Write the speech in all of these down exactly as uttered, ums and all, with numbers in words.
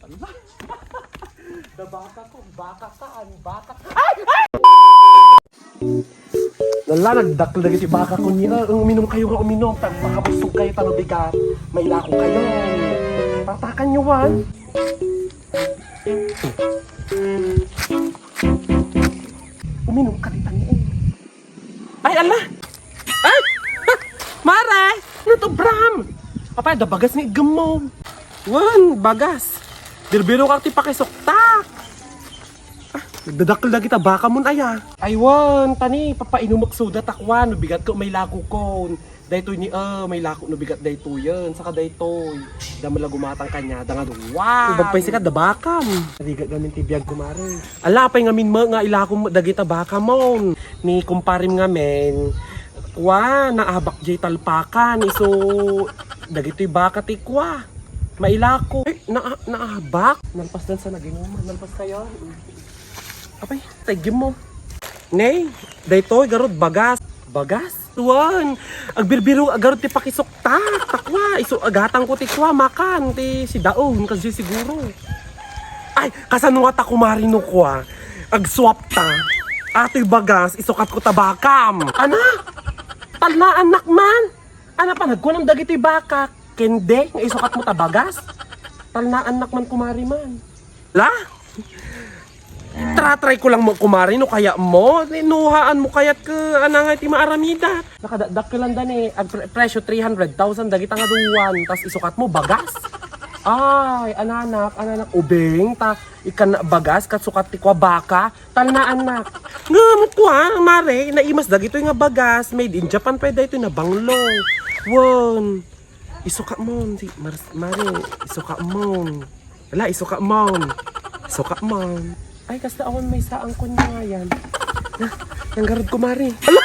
Da baka ko, baka ka, an baka. Ay! Ay! Nala, nagdakkel dagiti baka ko ni, ah, uminum kayo nga uminum, ta makabusog kayo, ta no bigat, mailako kayo. Tatakan nyo, wan. Uminum ka dita ni, eh. Ay, ala! Ay! Mare! Natubram! Apay, da bagas nga iggem mo. Wen, bagas. Birbiro ka ti pakisuktak. Ah, nagdadakkel dagita baka mon aya. Ay, wen, tani, papainumek soda ta kua, no bigat ko may lagukon. Daytoy ni, ah, may lako no bigat daytoyen. Saka daytoy. Da mala gumatang kanya, da nga duwa. Ibagpay sika, da bakam. Rigat gamin ti biag, kumare. Ala, pay ngamin mo nga ilako mo dagita baka mon. Ni kumparim ngamin, kua, naabak jay talpakan. Iso, dagitoy baka ti kua. Mailako. Eh, na, naabak? Nalpas dan sa naginuman. Nalpas kayo. Apay, taygim mo. Nay, daytoy garud bagas. Bagas? Tuan, agbirbiro garud ti pakisuktak. Ta kua, iso agatang ko ti kua, makan ti sidaon, kasi siguro. Ay, kasano nga ta kumari no kua? Agsuap ta. Atoy bagas, isukat ko ta bakam. Ana? Talnaannak man? Ana pa, nagkunam dagiti baka. Kende, nga isukat mo ta bagas? Talnaannak man kumari man. La? Tratry ko lang mo, kumari, no kaya mo. Nuhaan mo kayat ka, ana nga iti maaramidat. Nakadakdakelan da ni, ag pre-, presyo three hundred thousand, dagita nga duwan, tas isukat mo, bagas? Ay, ananak, ananak, ubing, ta, ikan bagas, kat sukat ti kua baka, talnaannak. Ngem, kua, mare, naimas dagitoy nga bagas, made in Japan, pwede ito nabanglo. Won. Isuka mon, ti Mar-, Mare, isuka mon. Ala, isuka mon. Isuka mon. Ay, kasta awan may saang kon nga yan. Na, nanggarud ko, Mare. Ala!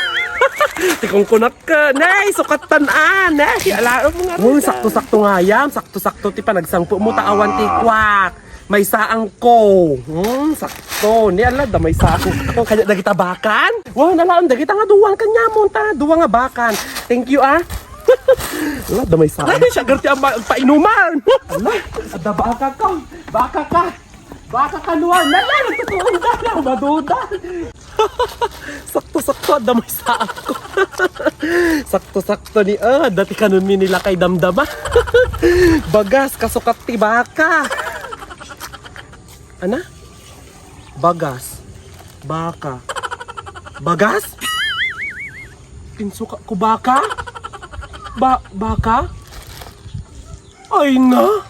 Ti kungkunak ka. Nay, sukatan, ah. Nay, ala, mo nga. Uy, sakto-sakto nga yan. Sakto-sakto ti panagsangpo mo, ta awan ti kwak. May saang ko. Hmm, sakto. Ni ala, da may saang. Ang kanya dagita bakan? Wow, nalaon dagita nga duwang kanya mo, ta. Duwa nga bakan. Thank you, ah. Ala, damay sa akin. Ay, siya garti ang ma-, painuman. Ala, ada baka ka. Baka ka. Baka ka, Luan. Nala, nagtutuon ka na. Maduda. Sakto-sakto, damay sa ako. Sakto-sakto ni, ah, dati kanun mi nila kay damdama. Bagas, kasukat ti baka. Ana? Bagas. Baka. Bagas? Pinsuka ko baka? Ba-, baka? Ay na!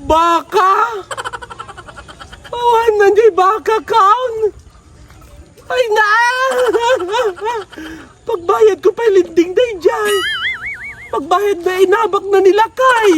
Baka! Awan na di baka kaon! Ay na! Pagbayad ko pay lending daydiay. Pagbayad na inabak na ni lakay.